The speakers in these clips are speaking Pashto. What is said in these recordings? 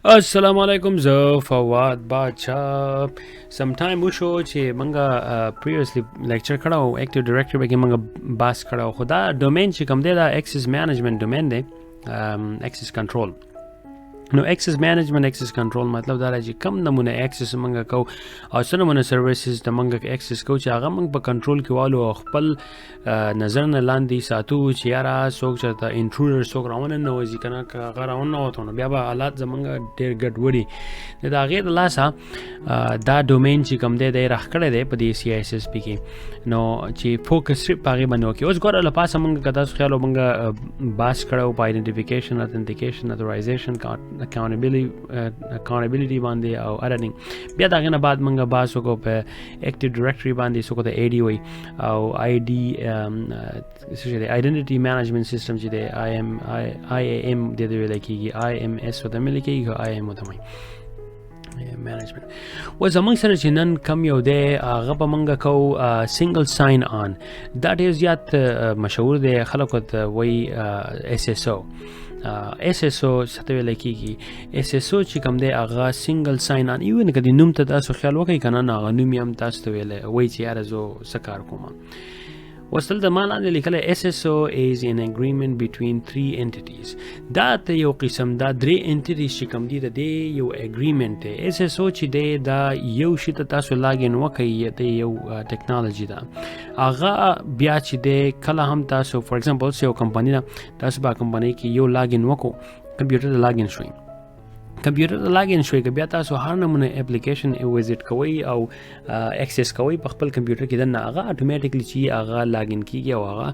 السلام علیکم، زه فواد بادشاه. سم ټایم وشو چې مونږه پریویسلی لیکچر کړو، اکټیو ډایریکټری به کې مونږه باس کړو. خو دا ډومین چې کوم دی، دا اکسس مینجمنت ډومین دی، اکسس کنټرول. نو اکسس مینجمنت، اکسس کنټرول مطلب دا دی چې کم نمونه اکسس مونږ کو او څه نمونه سرویسز د مونږ اکسس کو چې هغه مونږ په کنټرول کې والو او خپل نظر نه لاندې ساتو چې یاره څوک چېرته انټروډر څوک راونه نه وځي که نه. که هغه راونه وتو نو بیا به حالات زمونږ ډېر ګډوډي. نو د هغې د لاسه دا ډومین چې کوم دی، دی راښکلی دی په دې سی ایس اس پي کې، نو چې فوکس صرف په هغې باندې وکړي. اوس ګوره، له پاسه مونږ که تاسو خیال و، مونږ بحث کړی و په آیډنټیفیکیشن، اتنټیکیشن، اتورایزیشن، اکاونټبیلیټي باندې او ارنینګ. بیا د هغې نه بعد مونږ بحث وکړو په اکټیو ډایریکټري باندې، څوک د ای ډي وایي او آی ډي څه شی دی، آیډنټیټي مینجمنت سیستم چې دی، آی ایم آی ای ایم دې ته ویل کېږي، آی ایم اس ورته ویل کېږي، آی ایم ورته وایي مینجمنت. و زمونږ سره چې نن کم یو دی، هغه به مونږ کو سنگل ساین آن. دا ډېر زیات مشهور دی، خلکو ته وایي اس اس او. اس اس او څه ته ویل کېږي؟ اس اس او چې کوم دی، هغه سنگل ساین آن. ایون که د نوم ته تاسو خیال وکړئ که نه، نو هغه نوم یې هم تاسو ته ویلی وایي چې یاره زه څه کار کوم. اوس دلته ما لاندې لیکلی اس اس او is an agreement between three entities. دا ته یو قسم دا درې entities چې کوم دي، د دې یو اګریمنت دی. اس اس او چې دی، دا یو شي ته تاسو لاګین وکړئ، د یو ټکنالوژي ده. هغه بیا چې دی، کله هم تاسو فار ایگزامپل یو کمپنی ده، تاسو په کمپنۍ کې یو لاګین وکړو، کمپیوټر ته لاګین شوئ، کمپیوټر ته لاګین شوئ، که بیا تاسو هر نمونه اپلیکیشن وزټ کوئ او اکسس کوئ په خپل کمپیوټر کې دننه، هغه اتوماتیکلی چې هغه لاګین کیږي او هغه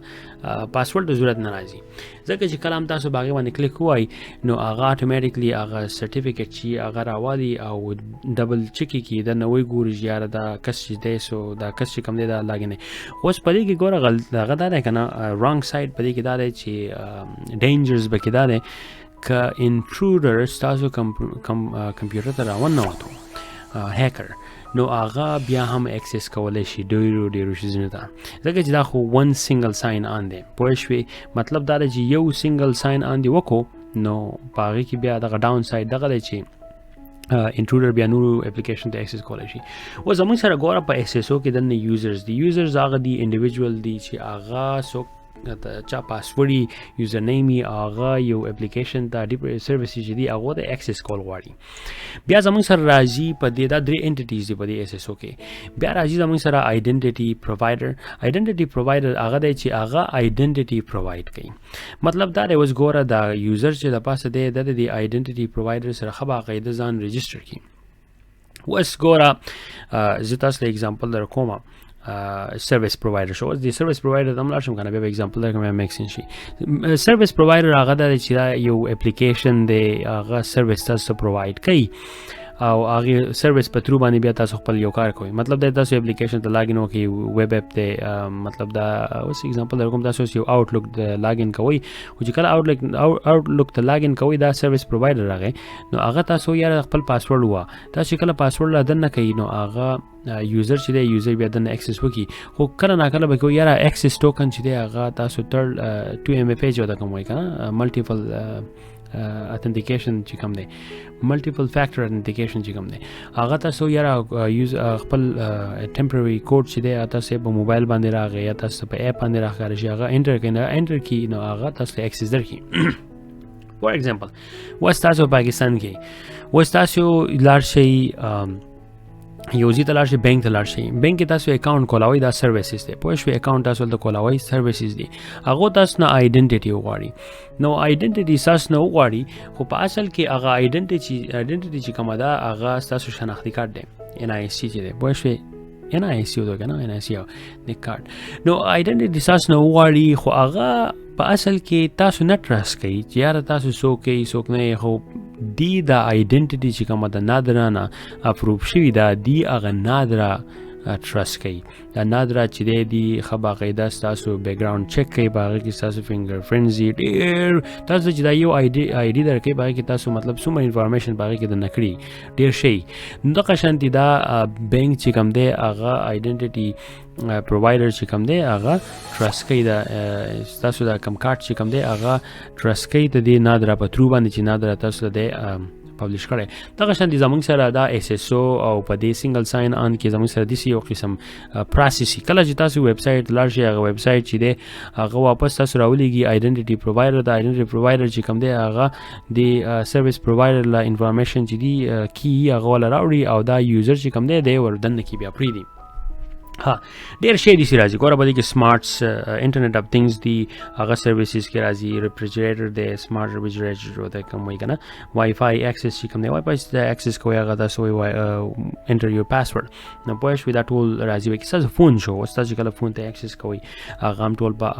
پاسورډ ته ضرورت نه راځي، ځکه چې کله هم تاسو په هغې باندې کلیک ووایئ، نو هغه اتوماتیکلی هغه سرټیفیکیټ چې هغه راوالي او ډبل چک یې کړي، دننه وایي ګوري چې یاره دا کس چې دی، سو دا کس چې کوم دی، دا لاګین دی. اوس په دې کې ګوره هغه دا دی که نه، رانګ سایډ په دې کې دا دی چې ډینجرز به کې دا دی که انټروډر ستاسو کمپیوټر ته راوننوتو، هیکر، نو هغه بیا هم اکسس کولی شي ډېرو ډېرو شیزونو ته، ځکه چې دا خو ون سنگل ساین آن دی. پوه شوې؟ مطلب دا دی چې یو سنگل ساین آن دی وکړو، نو په هغې کې بیا دغه ډاون سایډ دغه دی چې انټروډر بیا نورو اپلیکیشن ته اکسس کولی شي. اوس زموږ سره ګوره په اس اس او کې دننه یوزرز دي. یوزرز هغه دي، انډیویجوال دي چې هغه څوک ته چا پاسورډ، یوزر نیم، هغه یو اپلیکیشن ته ډیپ سرویس چې دي، هغه ته اکسس کول غواړي. بیا زموږ سره راځي په دې دا درې انټیټیز دي په دې اس اس او کې. بیا راځي زموږ سره آیډنټیټي پرووایډر. آیډنټیټي پرووایډر هغه دی چې هغه آیډنټیټي پرووایډ کوي. مطلب دا دی، اوس ګوره دا یوزر چې د پاسه دی، د دې آیډنټیټي پرووایډر سره ښه باقاعده ځان رجسټر کړي. اوس ګوره، زه تاسو ته اگزامپل در کوم. سرویس پرووایډر شو، د سرویس پرووایډر ته هم لاړ شم که نه، بیا به اگزامپل درکړم، بیا میک سنس شي. سرویس پرووایډر هغه دی چې دا یو اپلیکیشن دی، هغه سرویس تاسو ته پرووایډ کوي او هغې سرویس په ترو باندې بیا تاسو خپل یو کار کوئ. مطلب دا تاسو اپلیکیشن ته لاګین وکړئ، ویب اپ دی. مطلب دا اوس اگزامپل درکوم، تاسو اوس یو آوټلوک ته لاګین کوئ، خو چې کله آوټلوک ته لاګین کوئ، دا سرویس پرووایډر راغی، نو هغه تاسو یاره خپل پاسورډ ووه. تاسو چې کله پاسورډ لا دننه کوئ، نو هغه یوزر چې دی، یوزر بیا دننه اکسس وکړي. خو کله ناکله به کوي یاره اکسس ټوکن چې دی، هغه تاسو تر 2 ایم اف ای چې ورته کوم وایي که نه، ملټیپل اتنټیکیشن چې کوم دی، ملټیپل فیکټر اتنټیکیشن چې کوم دی، هغه تاسو یاره یوز خپل ټمپرری کوډ چې دی، هغه تاسو په موبایل باندې راغی یا تاسو په اپ باندې راښکاره شي، هغه انټر کړئ، نو انټر کړي، نو هغه تاسو ته اکسس درکړي. فار ایگزامپل اوس تاسو پاکستان کې، اوس تاسو لاړ شئ، یو ځای ته لاړ شئ، بانک ته لاړ شئ، بانک کې تاسو اکاونټ کولاوئ، دا سرویسز دی. پوه شوې؟ اکاونټ تاسو هلته کولاوئ، سرویسز دي. هغو تاسو نه آیډنټیټي وغواړي، نو آیډنټیټي تاسو نه وغواړي، خو په اصل کې هغه آیډنټیټي چې کومه ده، هغه ستاسو شناختي کارت دی، ان آی سی چې دی. پوه شوې؟ ان آی سی وته که نه، ان آی سی او د کارت. نو آیډنټیټي تاسو نه وغواړي، خو هغه په اصل کې تاسو نه ټرست کوي چې یاره تاسو څوک یئ، څوک نه یئ. خو دی دا آیډنټیټي چې کومه ده، نادرا نه اپروভ شوي ده، دی هغه نادرا ټرست کوي. دا نادرا چې دی، دی ښه باقاعده ستاسو بیکګراوند چک کوي، په هغې کې ستاسو فینګر پرنټس دي ډېر. تاسو چې دا یو آی ډي درکوي، په هغې کې تاسو مطلب څومره انفارمیشن په هغې کې دننه کړي ډېر شي. نو دغه شانتې دا بانک چې کوم دی، هغه آیډنټیټي پرووایډر چې کوم دی، هغه ټرست کوي. دا ستاسو دا کوم کارت چې کوم دی، هغه ټرست کوي د دې نادرا په ترو باندې چې نادرا تاسو ته دی پبلش کړی. دغه شان دي زمونږ سره دا اس اس او او په دې سنگل ساين آن کې زمونږ سره داسې یو قسم پروسس. کله چې تاسو ویب سایټ لاړ شئ، هغه ویب سایټ چې دی هغه واپس تاسو راولېږي آیډنټیټي پرووایډر. د آیډنټیټي پرووایډر چې کوم دی هغه د سرویس پرووایډر له انفارمیشن چې دی کی هغه ولا راوړي او دا یوزر چې کوم دی دی ور دننه کې بیا پرېږدي. ها، ډیر شی دي راځي. ګوره، په دې کې سمارټ انټرنیټ اف ثینګز دي، هغه سرویسز کې راځي، ریفریجریټر دی، سمارټ ریفریجریټر دی کوم وایي کنه، وای فای اکسس چې کوم دی، وای فای اکسس کوي، هغه تاسو وایي انټر یور پاسورډ. نو پوه شوې، دا ټول راځي. وایي ستاسو فون شو، اوس تاسو کله فون ته اکسس کوئ هغه هم ټول په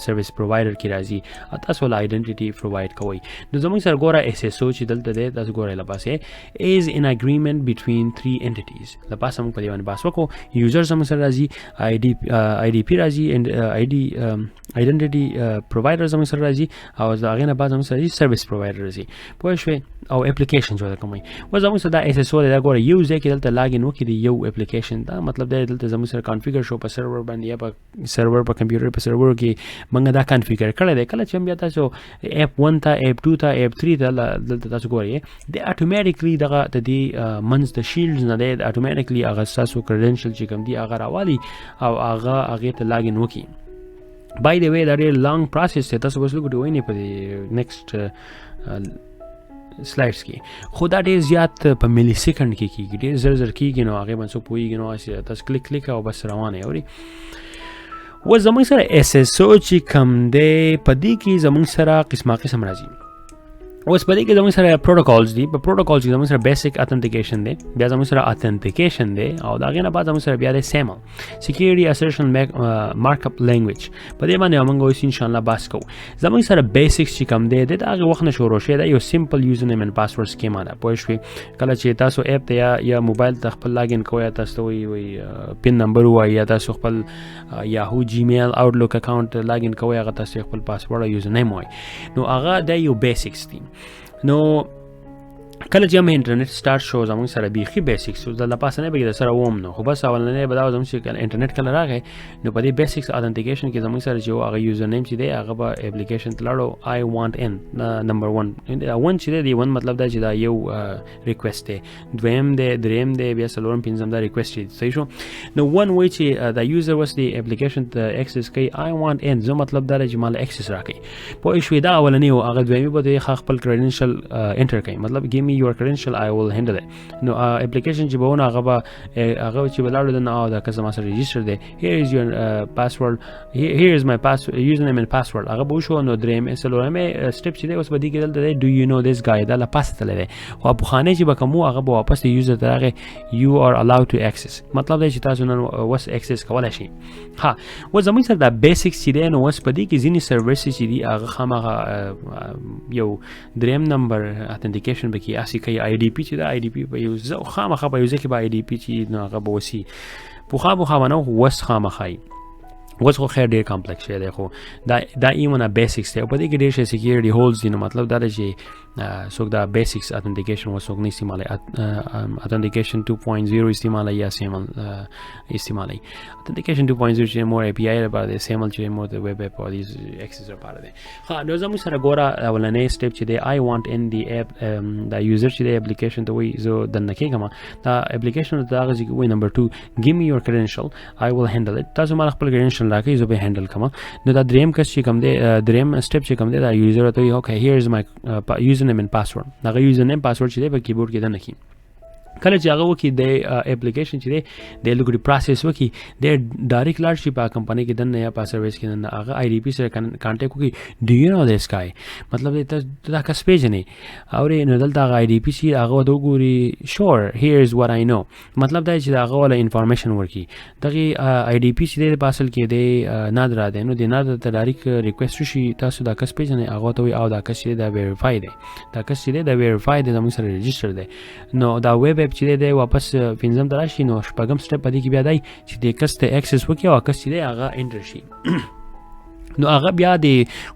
سرویس پرووایډر کې راځي، تاسو له آیډنټیټي پرووایډ کوئ. نو زموږ سره ګوره اس اس او چې دلته دی، تاسو ګورئ لپاسه is an agreement between three entities. لپاسه موږ په دې باندې بحث وکړو. یوزر زموږ سره راځي، آی ډي پی راځي، آی ډي آیډنټیټي پرووایډر زموږ سره راځي، او د هغې نه بعد زموږ سره راځي سرویس پرووایډر راځي. پوه شوې؟ او اپلیکیشن جوړ کوم. و زموږ سره دا اس اس او دا ګوره یو ځای کې دلته لاګین وکړي دی یو اپلیکیشن دا مطلب دی دلته زموږ سره کانفیګر شو په سرور باندې یا په سرور په کمپیوټر په سرور کې موږ دا کانفیګر کړی دی. کله چې بیا تاسو اپ 1 ته، اپ 2 ته، اپ 3 ته دلته تاسو ګورئ د اتوماتیکلی دغه د دې منځ د شیلډز نه دی اتوماتیکلی هغه ستاسو کریډنشل چې کوم دی هغه راوالي او هغه هغې ته لاګین وکړي. بای د وی دا ډېر لانګ پروسس دی، تاسو اوس لږ وینئ په دې نیکسټ سلایډز کې، خو دا ډېر زیات په ملي سیکنډ کې کیږي، ډېر زر زر کیږي. نو هغې باندې څوک پوهېږي؟ نو هسې تاسو کلیک کلیک او بس روان یې. اوري، و زموږ سره اس اس او چې کوم دی په دې کې زموږ سره قسمه قسم راځي. اوس په دې کې زموږ سره پروتوکولز دي. په پروتوکولز کې زموږ سره بیسیک اتنټیکیشن دی، بیا زموږ سره اتنټیکیشن دی، او د هغې نه بعد زموږ سره بیا دی سیمل، سکیورټي اسرشن مارک اپ لینګویج. په دې باندې موږ اوس ان شاء الله بحث کوو. زموږ سره بیسیکس چې کوم دی د هغې وخت نه شروع شوی، دا یو سمپل یوزر نیم اینډ پاسورډ سکیما ده. پوه شوې؟ کله چې تاسو اپ ته یا موبایل ته خپل لاګین کوئ، تاسو ته وایي پین نمبر ووایي، یا تاسو خپل یاهو، جیمیل، آوټلوک اکاونټ لاګین کوئ، هغه تاسو خپل پاسورډ او یوزر نیم وایي. نو هغه دا یو بیسیکس دی. نو کله چې هم انټرنیټ سٹارټ شو زموږ سره بیخي بیسیکس د لپاسه نه به سره ووم. نو خو بس اولنې به دا زموږ چې انټرنیټ کله راغی نو په دې بیسیکس اتنټیکیشن کې زموږ سره چې هغه یوزر نیم چې دی هغه به اپلیکیشن ته لاړو، آی وانټ ان نمبر 1 1 چې دی 1 مطلب دا چې دا یو ریکوست دی، دویم دی، دریم دی، بیا څلورم، پنځم دا ریکوست دی. صحیح شو؟ نو 1 وایي چې دا یوزر اوس دی اپلیکیشن ته اکسس کوي، آی وانټ ان، زه مطلب دا دی چې مال اکسس راکړي. پوه شوې؟ دا اولنی و. هغه دویمي به دی خپل کریډنشل انټر کوي، مطلب give me your credential I will handle it. نو اپلیکیشن چې به ونه هغه به هغه چې ولاړو د نه او دا کس ما سره رجسټر دی، here is your password, here is my password, username and password. هغه به وشو. نو دریم څلورم سټپ چې دی اوس به دې کې دلته دی do you know this guy، دا له پاسه تللی دی. خو پخوانی چې به کوم و هغه به واپس د یوزر ته راغی you are allowed to access، مطلب دی چې تاسو نن اوس اکسس کولی شئ. ها، و زموږ سره دا بیسیکس چې دی نو اوس په دې کې ځینې سرویسز چې دي هغه خامخا یو دریم نمبر اتنټیکیشن به کې هسې کوي. آی ډي پي چې ده، آی ډي پي په یو ځای خامخا په یو ځای کې به آی ډي پي چې نو هغه به وسي. پخوا پخوا به نه و، اوس خامخا یي. اوس خو خیر ډېر کمپلیکس شوی دی، خو دا ایمونه بیسیکس دی او په دې کې ډېر شی سکیورټي هولز دي. نو مطلب دا دی چې څوک دا بیسیکس اتنټیکیشن اوس څوک نه استعمالوي، اتنټیکیشن 2.0 استعمالوي یا سیمل استعمالوي. اتنټیکیشن 2.0 چې مور ای پی آی لپاره دی، سیمل چې مور د ویب اپ او دیز اکسس لپاره دی. ښه، نو زموږ سره ګوره اولنی سټپ چې دی آی وانټ ان دی اپ، دا یوزر چې دی اپلیکیشن ته وایي زه دننه کېږم. دا اپلیکیشن ته هغه ځای کې وایي نمبر 2 give me your credential I will handle it، تاسو مال خپل کریډنشل راکړئ زه به هینډل کړم. نو دا دریم کس چې کوم دی، دریم سټپ چې کوم دی دا یوزر ته وایي اوکې here is my username and password. هغه یوزر نیم پاسورډ چې دی په کیبورډ کې دننه کړي. کله چې هغه وکړي د اپلیکیشن چې دی د لږ پروسس وکړي، د ډایرکټ لاړ شي په کمپنۍ کې دننه یا په سرویس کې دننه، هغه آی ډي پي سره کانټیکټ وکړي، do you know this guy، مطلب دی ته دا کس پېژنې؟ اورې، نو دلته هغه آی ډي پي چې هغه ورته وګوري sure here is what I know، مطلب دا چې هغه ولا انفارمیشن ورکړي. دغې آی ډي پي چې دی په اصل کې دی نادرا دی، نو د نادرا ته ډایرکټ ریکوست وشي تاسو دا کس پېژنئ، هغه ورته وایي او دا کس چې دی دا ویریفای دی، دا کس چې دی دا ویریفای دی، زموږ سره رجسټر دی. نو دا ویب اپ چې دی واپس پنځم ته راشي. نو شپږم سټپ په دې کې بیا دی چې د کس ته اکسس وکړي او کس چې دی هغه انټر شي، نو هغه بیا د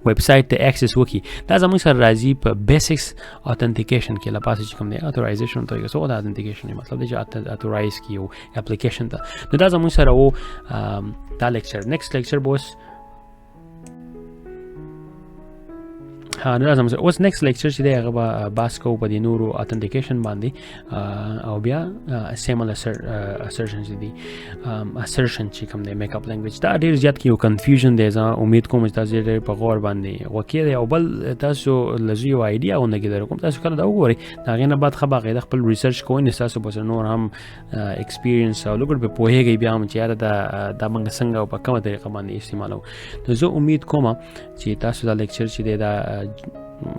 ویب سایټ ته اکسس وکړي. دا زموږ سره راځي په بیسکس اتنټیکیشن کې لپاسه چې کوم دی اتورایزیشن ته یو څه دا اتنټیکیشن مطلب دی چې اتورایز کیو اپلیکیشن ته. نو دا زموږ سره و دا لیکچر. نیکسټ لیکچر به اوس ها، نو راځم اوس نیکسټ لیکچر چې دی هغه به بحث کوو په دې نورو اتنټیکیشن باندې، او بیا سیمل اسرشن چې دی، اسرشن چې کوم دی، میک اپ لینګویج، دا ډیر زیات کې یو کنفیوژن دی. زه امید کوم چې تاسو ډیر په غور باندې وکړئ، او بل تاسو لزو یو آیډیا ونه کې در کوم. تاسو کله دا وګورئ، دا غینه بعد خبر غیر خپل ریسرچ کوئ، نو تاسو به نور هم ایکسپیرینس او لګړ په پوهیږئ بیا هم چې یاره دا موږ څنګه او په کومه طریقه باندې استعمالو. نو زه امید کوم چې تاسو دا لیکچر چې دی دا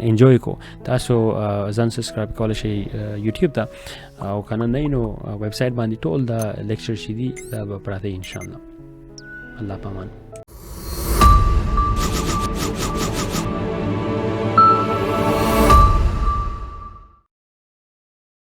انجوای کو. تاسو ځان سبسکرایب کولای شئ یوټیوب ته، او کنه نه نو ویب سایټ باندې ټول دا لیکچر چې دی دا به پراته ان شاء الله. الله پامان.